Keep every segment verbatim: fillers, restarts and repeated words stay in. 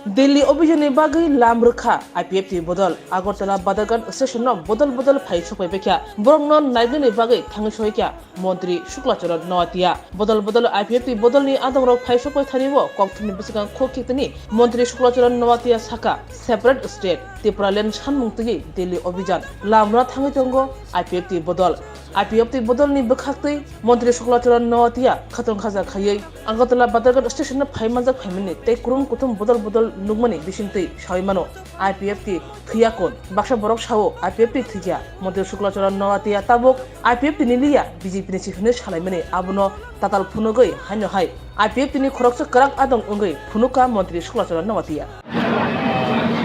Delhi Abhiyan ni bagwi lam rwkha I P F T bodol. Agartala Badharghat station no bodol bodol phai sokpai baikha. Borok no naibnani bagwi thangwi soikha Montri Shukla Charan Noatia. Bodol bodol I P F T bodol ni adong rok phai sokpai thani o kokthumni bwswkang khuk khiktini Montri Shukla Charan Noatia saka separate state Tipraland sanmung twi Delhi Abhiyan lam rwna thangwi tongo I P F T bodol. I P F T bodol ni bwkhak twi Montri Shukla Charan Noatia khatong khaja khaiwi Agartala Badharghat station no phai manjak phaimani tei kurum kuthum bodol bodol nukmani bisingtwi sawi mano I P F T thwiya kun. Baksa borok sao I P F T thwikha. Montri Shukla Charan Noatia tabuk I P F T ni liya B J P ni si hwnwi salaimani abono tatal phunugwi haino hai I P F T ni khoroksa kwrak adong wngwi phunukha Montri Shukla Charan Noatia.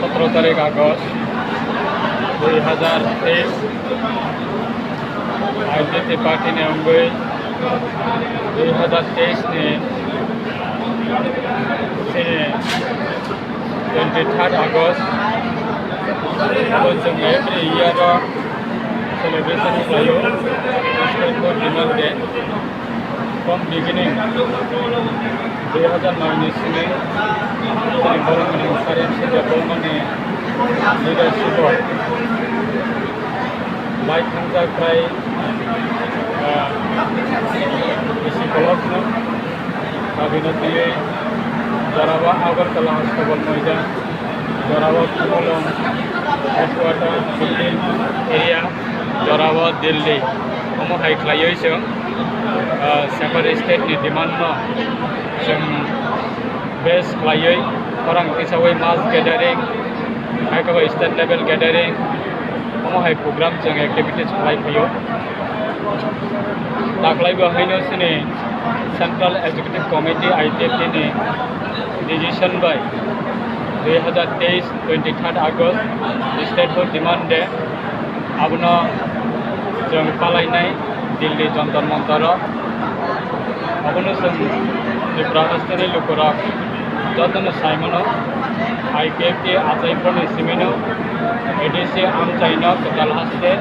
Sotoro tarik August dui hazar teis, I P F T party ni wngwi dui hazar teis ni chini twenty third August, abo chwng every year o celebration khlaio, State Board Demand Day. From beginning, dui hazar noi ni simi chini borok ni Sir M C Debbarma ni leadership o bai thangjak prai, ah, bisi kolokno, abino twiwi jorao Agartala Hospital moidan, jorao Khumulwng headquarter, fifteen area, jorao Delhi, omo hai khlaiwi chwng, ah, separate state ni demand no chwng base khlaiwi khorang tisawi mass gathering, hai khe bo state level gathering, omo hai program chwng activities khlai phaio. Taklai bo haino chini Central Executive Committee I P F T ni decision bai dui hazar teis twenty third August State Board Demand Day, abono chwng palainai Delhi Jantar Mantar o. Abono chwng Tripura hasteni lukurok jotono saimano, I P F T achaiphurni simino A D C amchaino kwtal haste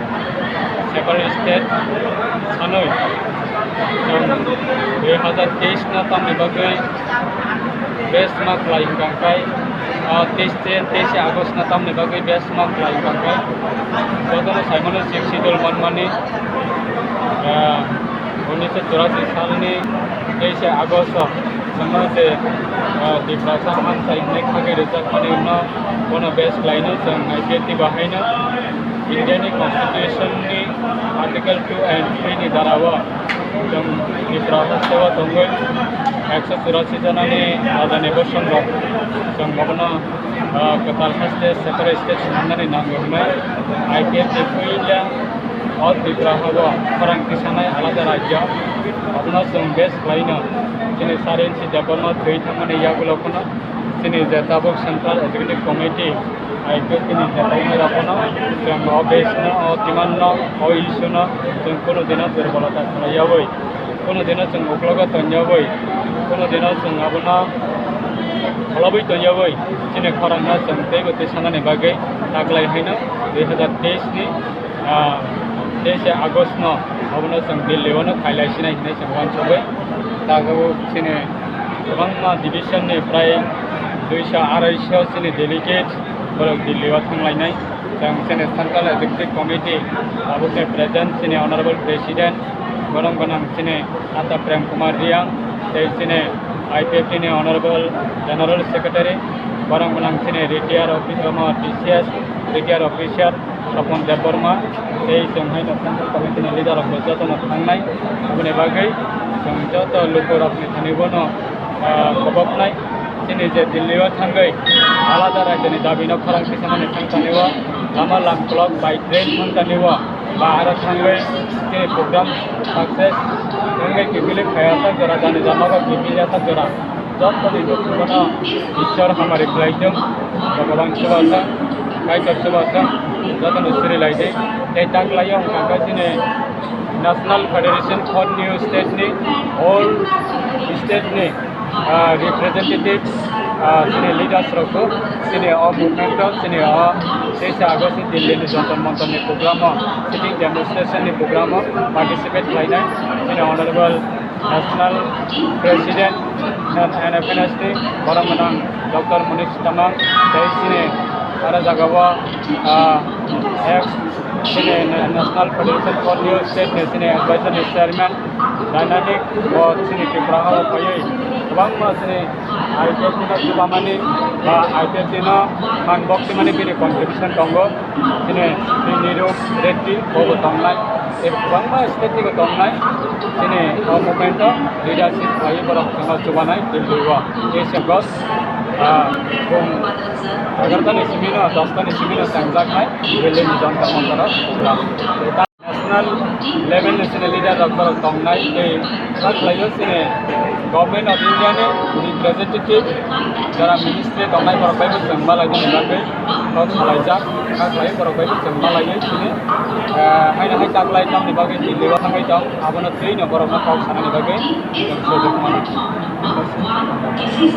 separate state sanwi chwng dui hazar teis no tamni bagwi base ma khlai hwnkha khai, o teis, teis August no tamni bagwi base ma khlai hwnkha khai jotono saimano Sixth Schedule manmani, ah, unnish churasi salni teis August o chwngno je, ah, Tiprasa amchai hwnwi khagwi rwjakmani wngno bono base khlaino chwng I P F T bahaino India ni Constitution ni Article two and three ni dara o chwng Tripura haste o tongwi ekso churasi jona ni raja ni bosong rok chwng bono, ah, kwtal haste separate state swnamnani nango hwnwi I P F T ni puila o Tripura habo khorang tisanai alada rajyo, abono chwng base khlaino chini Sir N C Debbarma thwi thangmani yagulo phano chini je tabuk Central Executive Committee I P F T ni je tongmani rok phano chwng o base no, o demand no, o issue no chwng kunu dino durbolota khlaiyawi, kunu dino chwng uklogo tonyawi, kunu dino chwng abono kholobwi tonyawi chini khorang no chwng teibo twi sanani bagwi taklai haino dui hazar teis ni, ah, teis August no abono chwng Delhi o no khailai sinai hinwi chwng uansugwi. Tabuk chini kwbangma division ni prai duiso araisho chini delegate borok Delhi o thanglainai. Chwng chini Central Executive Committee tabuk ni president chini Honorable President, borok gwnang chini Ata Prem Kumar Reang, tei chini I P F T ni Honorable General Secretary, borok gwnang chini retired officer, T C S retired officer Swapon Debbarma, tei chwng haino Central Committee ni leader rok bo jotono thangnai. Aboni bagwi chwng joto lukurokni thani bono, ah, koboknai. Chini je Delhi o thangwi alada rajyoni dabi no khorang tisanani thangtani o lama lamkolok bai train thangtani o ba aro thangwi chini program success wngwi kiphilwi phaiya sak jora jani jamago kiphilya sak jora jotoni nukhungno Ishwar hamari khlai thung. Bhagwan chubasa, Kaitor chubasa, jotono suri lai di. Tei taklaio wngkha khe chini National Federation for New State ni all state ni, ah, representative, ah, chini leaders rok bo chini o movement o chini o teisa August ni Delhi ni Jantar Mantar ni program o, sitting demonstration ni program o participate khlainai chini Honorable National President N F N S ni borok gwnang Doctor Munish Tamang tei chini aro jagao, ah, ex chini National Federation for New State ni chini advisor ni chairman Dynamic bo chini Tripura o phaiwi kwbangma chini I P F T no chubamani ba I P F T no man bok simani bini contribution tongo. Chini Sri Niru Reddy bo bo tongnai, tei kwbangma state ni bo tongnai. Chini o movement o leadership khlaiwi borok chwngno chubanai Delhi o. Asia Ghosh, ah, bung egarota ni simi no, dosta ni simi no chengjaknai Delhi ni Jantar Mantar o program. National level ni chini leader rok borok tongnai tei kha khlaio chini Government of India ni representative jara ministry tongnai borok bai bo chwng malai nini bagwi kok salaijak, kha khlai borok bai bo chwng malaiwi chini, eh, haino hai taklai tamni bagwi Delhi o thangwi tong, abono twi no borok no kok sanani bagwi chwng sojak mano.